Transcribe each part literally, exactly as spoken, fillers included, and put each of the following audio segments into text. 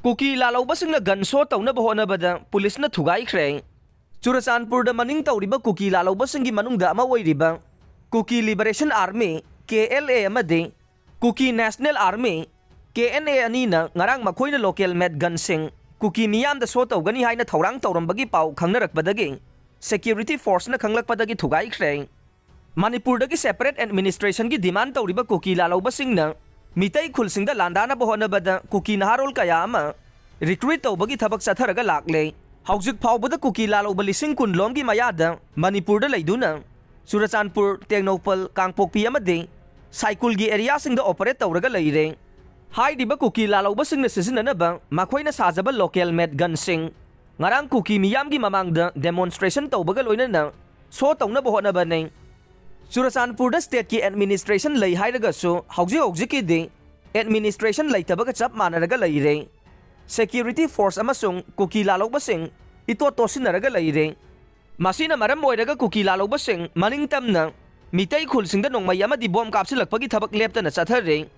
ꯀꯨꯀꯤ ꯂꯥꯜꯍꯧꯕꯁꯤꯡꯅ gun show ꯇꯧꯅꯕ ꯍꯣꯠꯅꯕꯗ ꯄꯨꯂꯤꯁꯅ ꯊꯨꯒꯥꯏꯈ꯭ꯔꯦ꯫ ꯆꯨꯔꯆꯥꯟꯄꯨꯔꯗ ꯃꯅꯤꯡ ꯇꯧꯔꯤꯕ ꯀꯨꯀꯤ ꯂꯥꯜꯍꯧꯕꯁꯤꯡꯒꯤ ꯃꯅꯨꯡꯗ ꯑꯃ ꯑꯣꯏꯔꯤꯕ Kuki Liberation Army, K L A, ꯑꯃꯗꯤ Kuki National Army, K N A, ꯑꯅꯤꯅ ꯉꯔꯥꯡ ꯃꯈꯣꯏꯅ local made gunꯁꯤꯡ ꯀꯨꯀꯤ ꯃꯤꯌꯥꯝꯗ show ꯇꯧꯒꯅꯤ ꯍꯥꯏꯅ ꯊꯧꯔꯥꯡ ꯇꯧꯔꯝꯕꯒꯤ ꯄꯥꯎ ꯈꯪꯅꯔꯛꯄꯗꯒꯤ security forceꯅ ꯈꯪꯂꯛꯄꯗꯒꯤ ꯊꯨꯒꯥꯏꯈ꯭ꯔꯦ꯫ ꯃꯅꯤꯄꯨꯔꯗꯒꯤ separate administrationꯒꯤ demand ꯇꯧꯔꯤꯕ ꯀꯨꯀꯤ ꯂꯥꯜꯍꯧꯕꯁꯤꯡꯅ ꯃꯤꯇꯩ ꯈꯨꯜꯁꯤꯡꯗ ꯂꯥꯟꯗꯥꯅꯕ ꯍꯣꯠꯅꯕꯗ ꯀꯨꯀꯤ ꯅꯍꯥꯔꯣꯜ ꯀꯌꯥ ꯑꯃ recruit ꯇꯧꯕꯒꯤ ꯊꯕꯛ ꯆꯠꯊꯔꯒ ꯂꯥꯛꯂꯦ꯫ ꯍꯧꯖꯤꯛ ꯐꯥꯎꯕꯗ ꯀꯨꯀꯤ ꯂꯥꯜꯍꯧꯕ ꯂꯤꯁꯤꯡ ꯀꯨꯟ ꯂꯣꯝꯒꯤ ꯃꯌꯥꯗ ꯃꯅꯤꯄꯨꯔꯗ ꯂꯩꯗꯨꯅ ꯆꯨꯔꯆꯥꯟꯄꯨꯔ, ꯇꯦꯡꯅꯧꯄꯜ, ꯀꯥꯡꯄꯣꯛꯄꯤ ꯑꯃꯗꯤ ꯁꯥꯏꯀꯨꯜꯒꯤ areaꯁꯤꯡꯗ operate ꯇꯧꯔꯒ ꯂꯩꯔꯦ꯫ ꯍꯥꯏꯔꯤꯕ ꯀꯨꯀꯤ ꯂꯥꯜꯍꯧꯕꯁꯤꯡꯅ ꯁꯤꯖꯤꯟꯅꯅꯕ ꯃꯈꯣꯏꯅ ꯁꯥꯖꯕ local made gunꯁꯤꯡ ꯉꯔꯥꯡ ꯀꯨꯀꯤ ꯃꯤꯌꯥꯝꯒꯤ ꯃꯃꯥꯡꯗ demonstration ꯇꯧꯕꯒ ꯂꯣꯏꯅꯅ show ꯇꯧꯅꯕ ꯍꯣꯠꯅꯕꯅꯤ꯫ ꯆꯨꯔꯆꯥꯟꯄꯨꯔꯗ stateꯀꯤ administration ꯂꯩ ꯍꯥꯏꯔꯒꯁꯨ ꯍꯧꯖꯤꯛ ꯍꯧꯖꯤꯛꯀꯤꯗꯤ administration ꯂꯩꯇꯕꯒ ꯆꯞ ꯃꯥꯟꯅꯔꯒ ꯂꯩꯔꯦ꯫ Security force ꯑꯃꯁꯨꯡ ꯀꯨꯀꯤ ꯂꯥꯜꯍꯧꯕꯁꯤꯡ ꯏꯇꯣꯠ ꯇꯣꯠꯁꯤꯟꯅꯔꯒ ꯂꯩꯔꯦ꯫ ꯃꯁꯤꯅ ꯃꯔꯝ ꯑꯣꯏꯔꯒ ꯀꯨꯀꯤ ꯂꯥꯜꯍꯧꯕꯁꯤꯡ ꯃꯅꯤꯡ ꯇꯝꯅ ꯃꯤꯇꯩ ꯈꯨꯜꯁꯤꯡꯗ ꯅꯣꯡꯃꯩ ꯑꯃꯗꯤ bomb ꯀꯥꯞꯁꯤꯜꯂꯛꯄꯒꯤ ꯊꯕꯛ ꯂꯦꯞꯇꯅ ꯆꯠꯊꯔꯦ꯫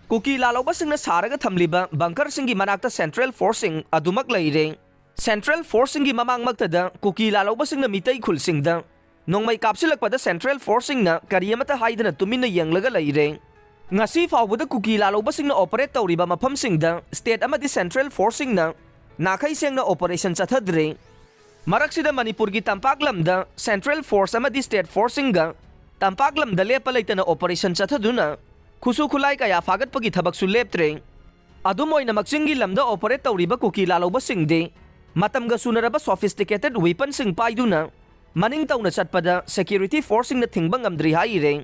ꯀꯨꯀꯤ ꯂꯥꯜꯍꯧꯕꯁꯤꯡꯅ ꯁꯥꯔꯒ ꯊꯝꯂꯤꯕ bunkerꯁꯤꯡꯒꯤ ꯃꯅꯥꯛꯇ central forceꯁꯤꯡ ꯑꯗꯨꯃꯛ ꯂꯩꯔꯦ꯫ Central forceꯁꯤꯡꯒꯤ ꯃꯃꯥꯡꯃꯛꯇꯗ ꯀꯨꯀꯤ ꯂꯥꯜꯍꯧꯕꯁꯤꯡꯅ ꯃꯤꯇꯩ ꯈꯨꯜꯁꯤꯡꯗ ꯅꯣꯡꯃꯩ ꯀꯥꯞꯁꯤꯜꯂꯛꯄꯗ central forceꯁꯤꯡꯅ ꯀꯔꯤ ꯑꯃꯠꯇ ꯍꯥꯏꯗꯅ ꯇꯨꯃꯤꯟꯅ ꯌꯦꯡꯂꯒ ꯂꯩꯔꯦ꯫ ꯉꯁꯤ ꯐꯥꯎꯕꯗ ꯀꯨꯀꯤ ꯂꯥꯜꯍꯧꯕꯁꯤꯡꯅ operate ꯇꯧꯔꯤꯕ ꯃꯐꯝꯁꯤꯡꯗ state ꯑꯃꯗꯤ central forceꯁꯤꯡꯅ ꯅꯥꯈꯩ ꯁꯦꯡꯅ operation ꯆꯠꯊꯗ꯭ꯔꯦ꯫ ꯃꯔꯛꯁꯤꯗ ꯃꯅꯤꯄꯨꯔꯒꯤ ꯇꯝꯄꯥꯛ ꯂꯝꯗ central force ꯑꯃꯗꯤ state forceꯁꯤꯡꯒ ꯇꯝꯄꯥꯛ ꯂꯝꯗ ꯂꯦꯞꯄ ꯂꯩꯇꯅ operation ꯆꯠꯊꯗꯨꯅ ꯈꯨꯠꯁꯨ ꯈꯨꯠꯂꯥꯏ ꯀꯌꯥ ꯐꯥꯒꯠꯄꯒꯤ ꯊꯕꯛꯁꯨ ꯂꯦꯞꯇ꯭ꯔꯦ꯫ ꯑꯗꯨꯝ ꯑꯣꯏꯅꯃꯛ ꯆꯤꯡꯒꯤ ꯂꯝꯗ operate ꯇꯧꯔꯤꯕ ꯀꯨꯀꯤ ꯂꯥꯜꯍꯧꯕꯁꯤꯡꯗꯤ ꯃꯇꯝꯒ ꯆꯨꯅꯔꯕ sophisticated weaponꯁꯤꯡ ꯄꯥꯏꯗꯨꯅ ꯃꯅꯤꯡ ꯇꯧꯅ ꯆꯠꯄꯗ security forceꯁꯤꯡꯅ ꯊꯤꯡꯕ ꯉꯝꯗ꯭ꯔꯤ ꯍꯥꯏꯔꯦ꯫